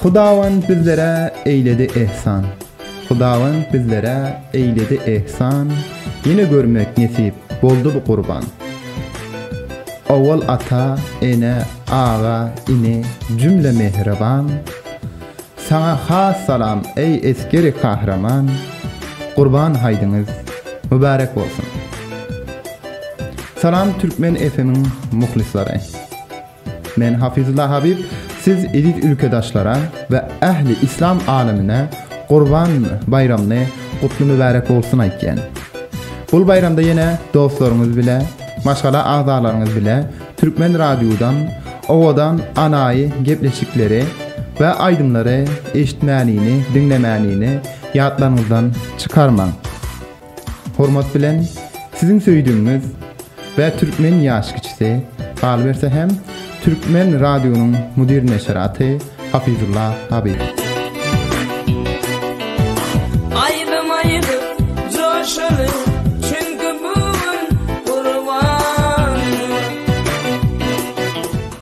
Hudawand bizlere eýledi ehsan. Hudawand bizlere eýledi ehsan, Ýene görmek nesip boldy bu gurban. Owal ata, ene, aga, ini, jümle mehriban, Saňa has salam eý esgeri kahraman, Gurban haýdyňyz mübärek bolsun. Salam Türkmen FM-iň muhlyslary. Men Hafizullah Habib siz eziz ülkedaşlara we ähli islam alemine Gurban baýramyny gutly mübärek bolsun aýtýan. Bul baýramda ýene dostlaryňyz bile, maşgala agzalaryňyz bile Türkmen radiodan owadan anaýy gepleşikleri we aýdymlary eşitmänini, diňlemänini ýatlaryňyzdan çykarmaň. Hormat bilen, siziň söýdügiňiz we türkmen ýaş kiçisi, galyberse hem, Türkmen radionyň müdir neşiraty Hafizullah Habyp. Aýdym aýdyp joşaly.